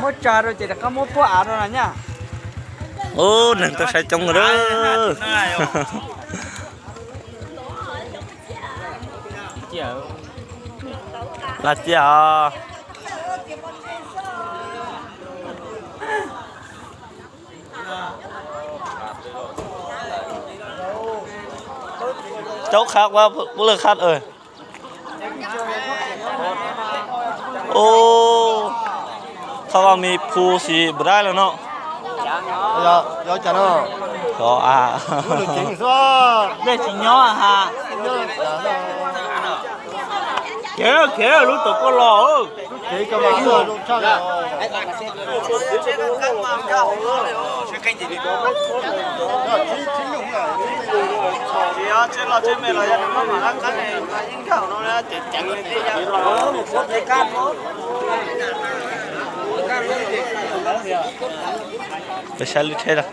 Muab tsa rau ces rov qab muab puab av rau na nyaj. Ub, neeg tuaj saib coob lawm. Laj ciaj os. Caub khab, puab lawj khab. Ub, thaj vaj me phu xis npus dab los no. Xyov, xyov cas no. Xyov a. Dej tsis nyob ha. Khiav, khiav lub tau koj los. Peb saib lub tsheb os.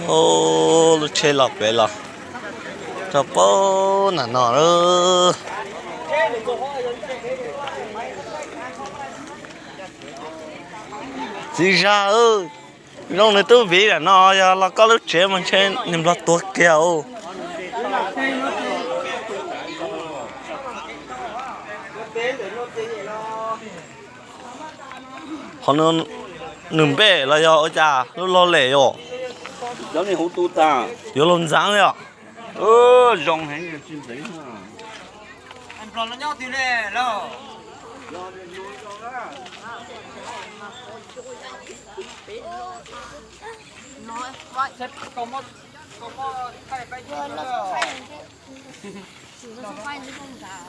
Ub, lub tsheb los pem los rau puag nram no lawm. Txiv Zag, zoo nws tub viv nram no, yog los koj lub tsev mas ntshe nws nplog tuag kiag os. Qhov no nws npej los yog ua cas lub log lem yom? Yuav luag ntxeev li os.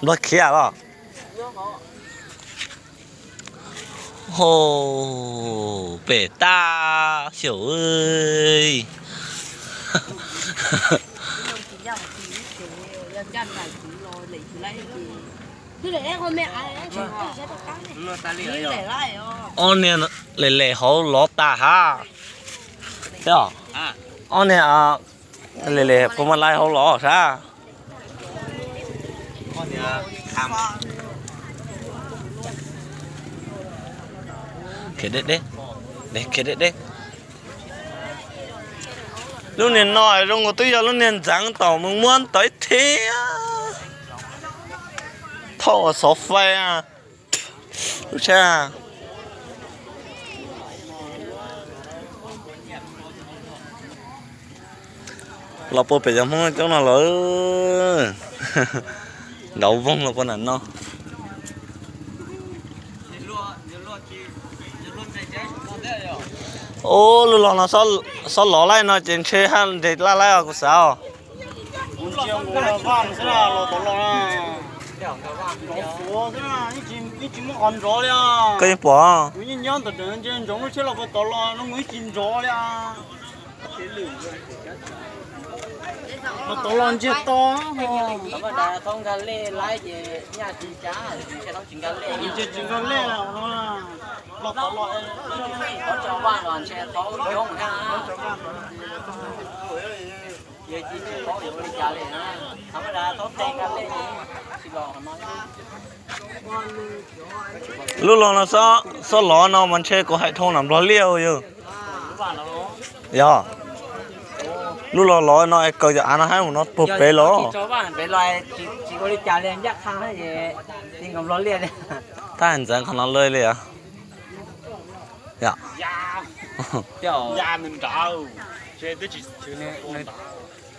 Nplog khiav los. Hos, pem tag xyaum. Ob niag lem lem hauv lov tas hab. Ob niag lem lem puas mas lais hauv lov sab. Khiav deb deb, khiav deb deb. Lub niag no zoo nkaus twb yog lub niag ntxeev tom mus muab tau ib thiab. Thauj xov fais lub tsheb. Los puag pem cov Hmoob coob no lawm. Nrauv voog los puag nram no. Ub, lub los no xob lov laij no ces ntshe haj nres laj laij os kuv xav os. Koj yeej pom. Los tod los ntsiag to. Ntsiag tsis nkag lej. Los tod los. Lub los no xob lov no mas ntshe kuv hais dhau nram Nplog liaj yog. Yog. Lub los lov no es kaw cov av no hab mus no puag pem los. Thaj ntxeev qhov no lawm li.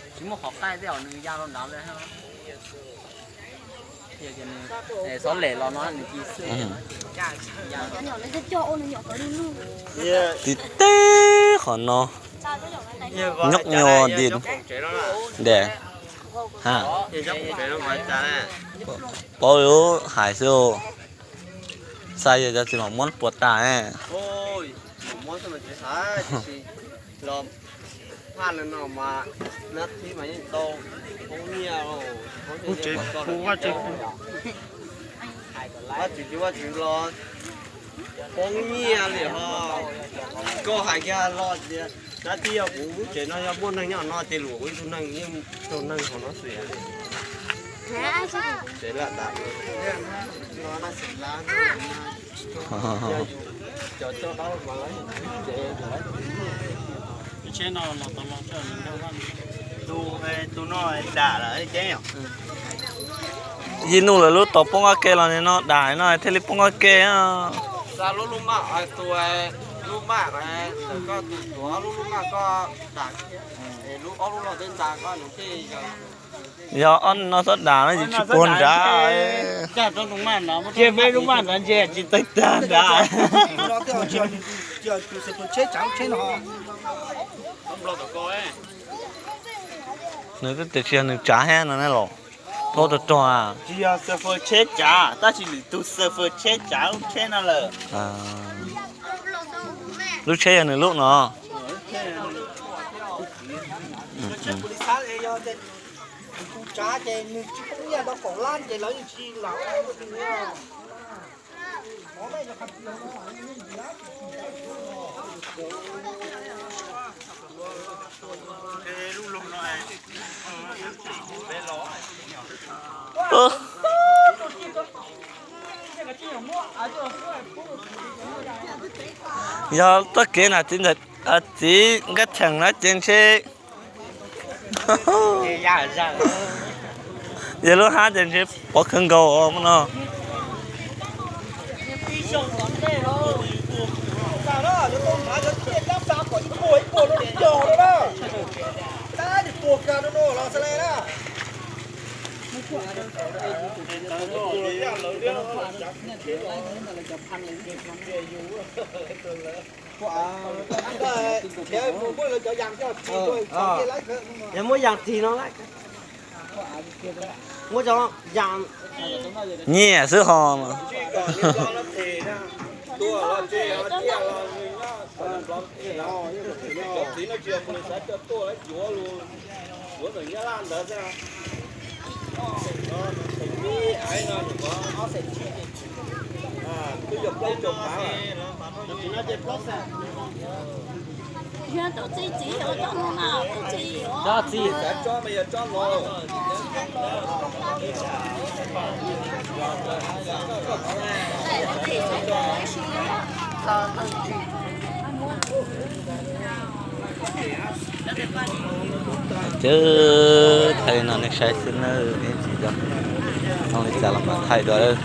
Tsis muaj qhov qaij tej os, nws ya rau nrad lawm. Xov lem los no nws cia xwb. Tib teb qhov no nyob nyuag di de. Paub hais xwb. Xav yog cov txiv mam muab puas tas. Vaj tsev, vaj tsev, vaj tsev los poob nyiaj li ho. Koj hais kiag los tias, dab tsi yog kuv lub tsev no yog muaj neeg nyob no ces luam kuv ib tug neeg yeej raug neeg hauv no xwb. Yij Nuj lawv lub tau poob qab ke los nim no dam no thiaj li poob qab ke. Yog ob no txhob dam no ces tsis puag nrad. Cia peb lub maj nrad ntse tsis tawg tag nrad. Nws twb tias tsis yog nws tsav thiab no ne los. Thab rog rog. Tsis yog xav fawm tsheb tsav tab sis lwm tus xav fawm tsheb tsav lub tsheb no lawm. Lub tsheb yog nws lub no. Yog txoj kev na txiv ntawm txiv Nkaj Theem na ces ntshe yog lub hab ces ntshe pov khawv nkaus no. Yog muab yas tig no lawm. Muab cov yas nyiam xwb ho. Yog tub txib txiv, tub txib, txiv. Cawv thaij li no nej saib xwb nawb, ib ntsis zoo li cas los mam thaij dua lawm.